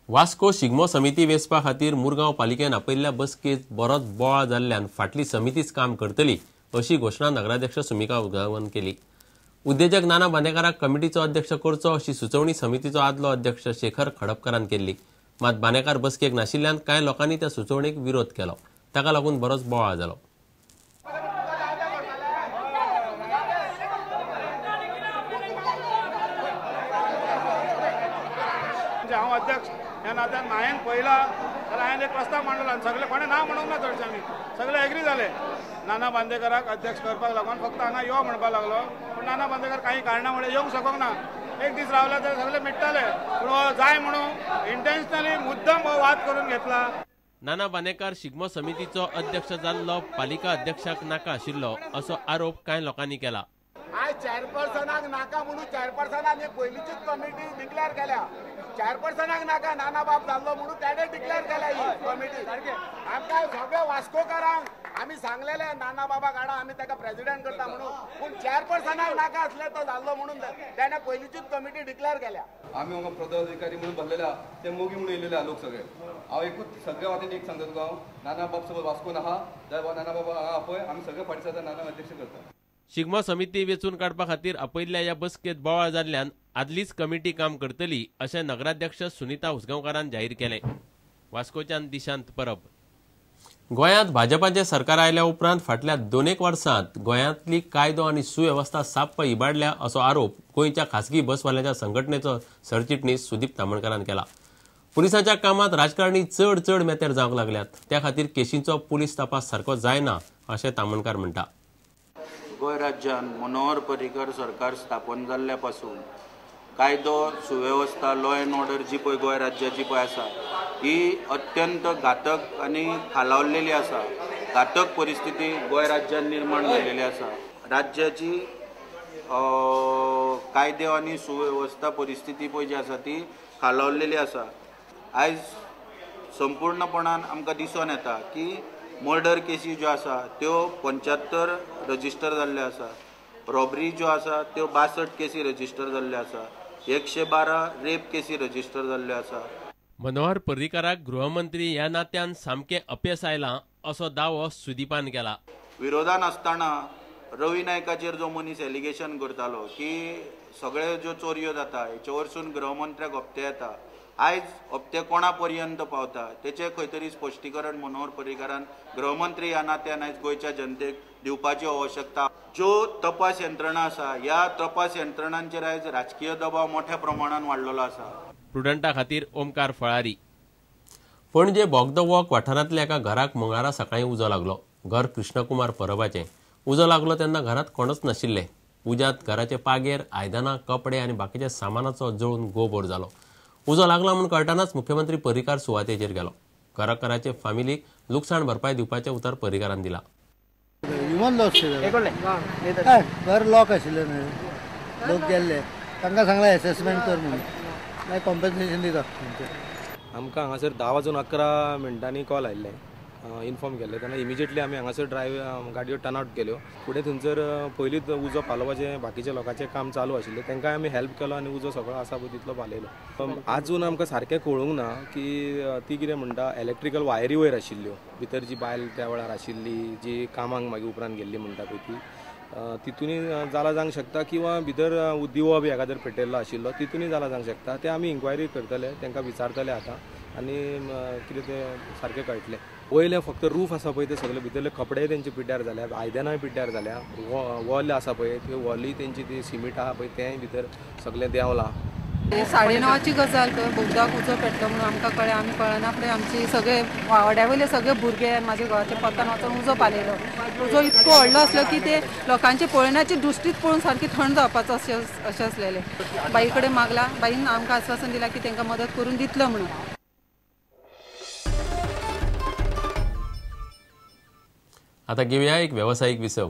वास्को शिगमो समिती वेंचपा खातीर मुरगांव पालिकेन आपयल्ल्या बसकेंत बरोच बोवाळ जाल्ल्यान फाटली समितीच काम करतली अशी घोशणा नगराध्यक्ष सुमिका उगावन केली. उद्देजक नाना बांदेकाराक कमिटीचो अध्यक्ष करचो अशी सुचोवणी समितीचो आदलो अध्यक्ष शेखर खडपकारान केल्ली. मात बांदेकार बसकेक नाशिल्ल्यान कांय लोकांनी त्या सुचोवणेक विरोध केलो. ताका लागून बरोच बोवाळ जालो. हांव अध्यक्ष ह्या नात्यान हांवें पळयला जाल्यार हांवें एक प्रस्ताव मांडलो आनी सगळे कोणें ना म्हणूंक ना, चडशे आमी सगळे एग्री जाले. नाना बांदेकाराक अध्यक्ष करपाक लागून फक्त हांगा यो म्हणपाक लागलो, पूण नाना बांदेकार काही कारणां मुळे येवंक शकूंक ना. एक दीस रावला जाल्यार सगळे मिट्टाले, पूण हो जाय म्हणून इंटेन्शनली मुद्दम हो वाद करून घेतला. नाना बांदेकार शिगमो समितीचो अध्यक्ष जाल्लो पालिका अध्यक्षाक नाका आशिल्लो असो आरोप कांय लोकांनी केला. आयज चेअरपर्सनाक नाका म्हणून चेअरपर्सनान एक पयलींचीच कमिटी डिक्लेअर केल्या. चेअरपर्सनाक नाका नाना बाब जाल्लो म्हणून ताणें डिक्लेअर केल्या ही कमिटी. आमकां सगळ्या वास्कोकारांक आमी सांगलेले नाना बाबा काडा, आमी ताका प्रेसिडेंट करता म्हणून, पूण चेअरपर्सनाक नाका आसले तो जाल्लो म्हणून ताणें पयलींचीच कमिटी डिक्लेअर केल्या. आमी हांगा पदाधिकारी म्हणून भरलेल्या ते मोगी म्हणून येयलेले लोक सगळे. हांव एकूच सगळ्या वाटेन एक सांगता तुका, हांव नाना बाब सोबत वास्कोन आहा जाल्यार नाना बाबा हांगा आपय, आमी सगळे फाटीं सरता, नाना अध्यक्ष करता. शिगमो समिती वेंचून काडपा खातीर आपयल्ल्या ह्या बसकेंत बोवाळ जाल्ल्यान आदलीच कमिटी काम करतली अशें नगराध्यक्ष सुनीता उसगांवकारान जाहीर केलें. वास्कोच्यान दिशांत परब. गोंयांत भाजपाचें सरकार आयल्या उपरांत फाटल्या 2 वर्सांत गोंयांतली कायदो आनी सुवेवस्था साप्प इबाडल्या असो आरोप गोंयच्या खासगी बसवाल्यांच्या संघटनेचो सरचिटणीस सुदीप तामणकारान केला. पुलिसांच्या कामांत राजकारणी चड चड मेतेर जावंक लागल्यात, त्या खातीर केशींचो पुलीस तपास सारको जायना अशें तामणकार म्हणटा. गोंय राज्यान मनोहर पर्रीकर सरकार स्थापन जाल्ल्या पासून कायदो सुवेवस्था, लॉ एंड ऑर्डर जी पळय गोंय राज्याची पळय आसा ही अत्यंत घातक आनी खालावलेली आसा. घातक परिस्थिती गोंय राज्यान निर्माण जाल्लेली आसा. राज्याची कायदे आनी सुवेवस्था परिस्थिती पळय जी आसा ती खालावलेली आसा. आयज संपूर्णपणान आमकां दिसून येता की मर्डर केसी ज्यो आसा त्यो 75 रजिस्टर जाल्ल्यो आसा, रॉबरी ज्यो आसा त्यो 62 केसी रजिस्टर जाल्ल्यो आसा, 112 रेप केसी रजिस्टर जाल्ल्यो आसा. मनोहर पर्रीकाराक गृहमंत्री ह्या नात्यान सामकें अपेस आयलां असो दावो सुदीपान केला. विरोधान आसतना रवी नायकाचेर जो मनीस एलिगेशन करतालो की सगळे ज्यो चोरयो जाता हेचे वरसून गृहमंत्र्याक हप्ते येता, आयज हप्ते कोणा पर्यंत पावता तेचें खंय तरी स्पश्टीकरण मनोहर पर्रीकारान गृहमंत्री ह्या नात्यान आयज गोंयच्या जनतेक दिवपाची आवश्यकता. ज्यो तपास यंत्रणा आसा ह्या तपास यंत्रणांचेर आयज राजकीय दबाव मोठ्या प्रमाणान वाडलेलो आसा. प्रुडंटा खातीर ओमकार फळारी. पणजे बोगदो वॉक वाठारांतल्या एका घराक मंगळारा सकाळीं उजो लागलो. घर कृष्णकुमार परबाचें. उजो लागलो तेन्ना घरांत कोणच नाशिल्ले. उज्यांत घराचे पागेर, आयदनां, कपडे आनी बाकीच्या सामानाचो जळून गोबोर जालो. उजो लागला म्हूण कळटनाच मुख्यमंत्री पर्रीकार सुवातेचेर गेलो. घराकाराचे फामिलीक लुकसाण भरपाय दिवपाचें उतर पर्रीकारान दिला. ह्युमन लॉस घर लॉक आशिल्लें न्हय, लोक गेल्ले, तांकां सांगलां एसेसमेंट कर म्हणून, मागीर कॉम्पन्सेशन दिता. आमकां हांगासर 10:11 कॉल आयिल्ले, इन्फॉर्म केल्ले तेन्ना इमिजिएटली आमी हांगासर ड्रायव्ह गाडयो टर्न आवट केल्यो. फुडें थंयसर पयलींच उजो पालोवपाचें बाकीच्या लोकांचें काम चालू आशिल्लें, तांकांय आमी हेल्प केलो आनी उजो सगळो आसा पळय तितलो पालयलो. आजून आमकां सारकें कळूंक ना की ती कितें म्हणटा, इलेक्ट्रिकल वायरी वयर आशिल्ल्यो, भितर जी बायल त्या वेळार आशिल्ली जी कामाक मागीर उपरांत गेल्ली म्हणटा पळय ती, तितूनय जाला जावंक शकता किंवा भितर दिवो बी एखादर पेटयल्लो आशिल्लो तितूनय जाला जावंक शकता. ते आमी इन्क्वायरी करतले, तांकां विचारतले आतां आनी कितें तें सारकें कळटलें. वयलें फक्त रूफ आसा पळय ते सगळे भितरले कपडेय तेंचे पिड्ड्यार जाल्या, आयदनांय पिड्ड्यार जाल्या, वॉल आसा पळय त्यो वॉलूय तेंची ती सिमीट आसा पळय तेंय भितर सगळें देंवलां. 9:30 गजाल बोगदाक उजो पेटलो म्हणून आमकां कळ्ळें. आमी कळना फुडें आमची सगळे वाड्या वयले सगळे भुरगे आनी म्हाज्या घोवाच्या पत्तान वचून उजो पालयलो. उजो इतको व्हडलो आसलो की ते लोकांचे पळोवण्याची दृश्टीच पळोवन सारकी थंड जावपाचो अशें आसलेलें. बाई कडेन मागला, बाईन आमकां आस्वासन दिलां की तांकां मदत करून दितलो म्हणून. आता घेऊया एक व्यावसायिक विसव.